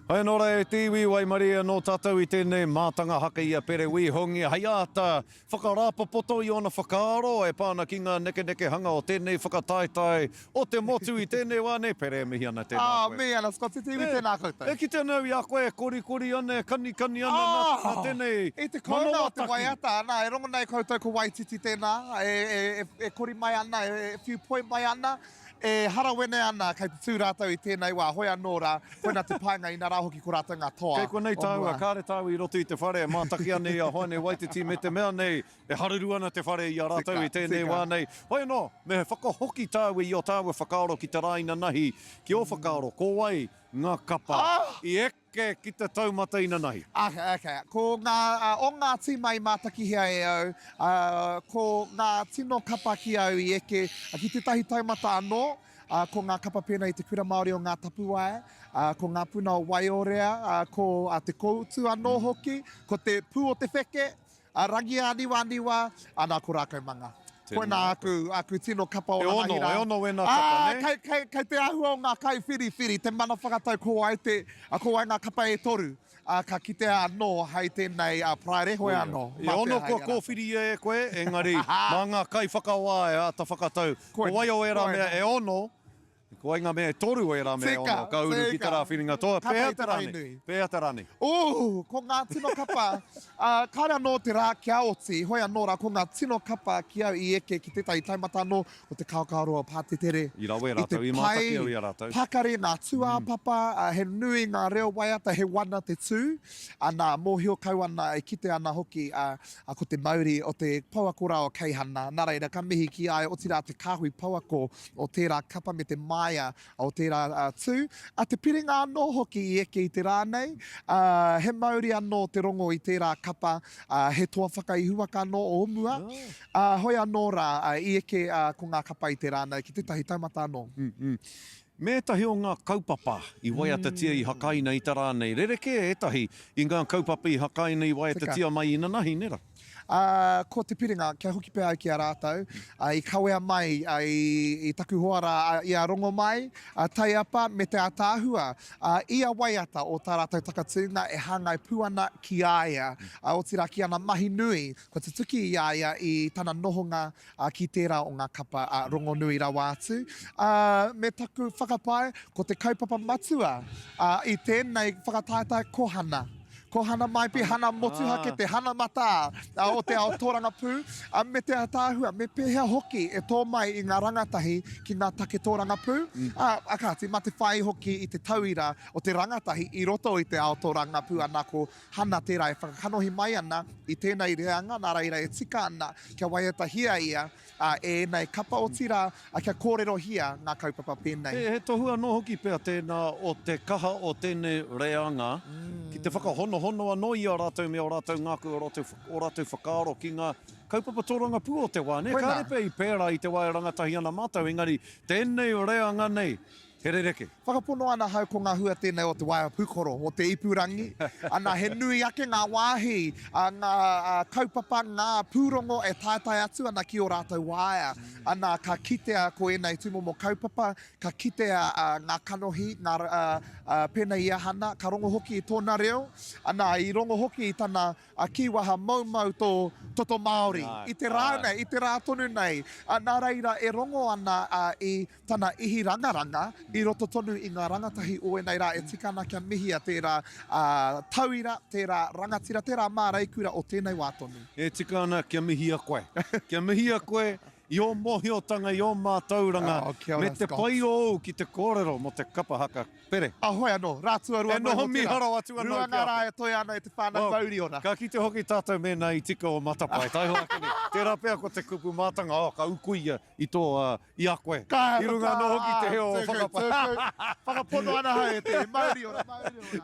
Hai anō rā e te iwi, waimarie anō tātou i tēnei mātanga haka i a Pere Wī Hongi hei āta whakarāpopoto i ōna whakaaro e pā ana ki ngā nekenekehanga o tēnei whakataetae o te motu i tēnei wā nei. Pere, e mihi ana tēnā koe. Oh, mihi ana Scott, te iwi tēnā koutou. E kite ana au i a koe e korikori ana, e kanikani ana nā, nā tēnei I te kounga o te waiata, nā, e rongo nei koutou ko Waititi tēnā, e, e, e, e kori mai ana, e, e whiu poi mai ana. E harawene ana kei te tū rātou i tēnei wā, hoi anō rā, koinā te painga inā rā hoki ko rātou ngā toa Kei konei o tāua, mua. kāre tāua i roto i te whare e mātaki ana i a Hoani Waititi me te mea nei e haruru ana te whare i a rātou Tika, i tēnei tika. wā nei. Hoi anō, me whakahoki tāua i ō tāua whakaaro ki te rā inanahi, ki ō whakaaro, ko wai ngā kapa i eke Eke ki te taumata inanahi. Ok, ok. Ko ngā, o ngā tīma i mātakihia e au, ko ngā tino kapa ki au i eke ki tētahi taumata anō, ko ngā kapa pēnei i Te Kura Māori o Ngā Tapuwae, ko Ngā Puna o Waiorea, ko Te Koutu anō hoki, ko Te Pū o Te Wheke, A Rangiāniwaniwa, ana ko Rākaumanga. Koinā aku, aku tino kapa o E ono, Ranahira. e ono wēnā kapa, Ā, nē? kei, kei, kei te āhua o ngā kaiwhiriwhiri, te mana whakatau ko wai te, ko wai ngā kapa e toru, ā, ka kitea anō hei tēnei Paraire, hoi anō, E mā te ono aha kua i a rātou. kōwhiria e koe, engari, mā ngā kaiwhakawā e āta whakatau, ko wai o ērā mea Koinā. e ono, Ko ai ngā mea e toru o ērā mea e ono, ka uru ki te rā whiringa toa. Pēhea te rā nei? Pēhea te rā nei? Ooh, ko ngā tino kapa, ā, kāore anō te rā kia oti, hoi anō rā, ko ngā tino kapa ki au i eke ki tētahi taumata anō, ko te Kaokaoroa Pātetere. I rawe rātou, i mātaki au i a rātou. I te pai, pakari ngā tūāpapa, he nui ngā reo waiata, he wana te tū, ana, mōhio kau ana, e kite ana hoki, ā, ko te mauri o te pouako rā o Keihana. Nā reira, ka mihi ki a ia, otirā te kāhui pouako o tērā kapa me te māia o tērā tū, a te piringa anō hoki i eke i te rā nei, ā, he mauri anō te rongo i tērā kapa, ā, he toa whakaihuwaka anō o mua, ā, hoi anō rā, i eke ko ngā kapa i te rā nei ki tētahi taumata anō. Me ētahi o ngā kaupapa i waiatatia i hakaina i te rā nei, rerekē ētahi i ngā kaupapa i hakaina i waiatatia mai inanahi, nē rā? Ā, ko te piringa, kia hoki pea au ki a rātou, ā, i kawea mai ā, i, i taku hoa rā, ā, i a Rongomai, ā, Taiapa me te ātaahua, ā, ia waiata o tā rātou takatūnga e hāngai pū ana ki a ia, ā, otirā ki ana mahi nui kua tutuki i a ia i tana nohonga, ā, ki tērā o ngā kapa, ā, rongonui rawa atu. Ā, me taku whakapae, ko te kaupapa matua, ā, i tēnei whakataetae ko Hana. Ko Hana Maipi, Hana motuhake, te hana matā o te ao tōrangapū, me te ataahua, me pēhea hoki e tō mai i ngā rangatahi ki ngā take tōrangapū, ā, kāti, mā te whai hoki i te tauira o te rangatahi i roto i te ao tōrangapū, ana ko Hana tērā e whakakanohi mai ana i tēnei reanga, nā reira e tika ana kia waiatahia ia ā, e ēnei kapa, otirā, ā, kia kōrerohia ngā kaupapa pēnei. He tohu anō hoki pea tēnā o te kaha o tēnei reanga ki te whakahonohono anō i a rātou me ō rātou ngākau, ō rātou, ō rātou whakaaro ki ngā kaupapa tōrangapū o te wā, nē? Kāre pea i pērā i te wā e rangatahi ana mātou, engari tēnei reanga nei, He rereke. Whakapono ana ahau ko ngā hua tēnei o te waea pūkoro, o te ipurangi, ana he nui ake ngā wāhi, ngā kaupapa, ngā pūrongo e taetae atu ana ki ō rātou waea. Ana ka kitea ko ēnei tūmomo kaupapa, ka kitea ngā kanohi, ngā, pēnei i a Hana, ka rongo hoki i tōna reo, ana i rongo hoki i tana kīwaha moumou tō toto Māori i te rā nei, i te rā tonu nei. Nā reira e rongo ana i tana ihi rangaranga i roto tonu i ngā rangatahi o ēnei rā e tika ana kia mihia tērā tauira, tērā rangatira, tērā māreikura o tēnei wā tonu. E tika ana kia mihia koe. Kia mihia koe i ō mōhiotanga, i ō mātauranga, me te pai ōu ki te kōrero mō te kapa haka Pere. Ahoi anō, rā tuarua E noho mīharo atu anō ki a koe. Rua ngā rā e toe ana e te whānau mauri ora. Ka kite hoki tātou mēnā i tika ō matapae. Taihoa ake nei, tērā pea ko te kupu mātanga, oh, ka ukuia i tō, i a koe. Ka I runga anō hoki te heo o whakapae. Whakapono ana hau e te mauri ora, mauri ora.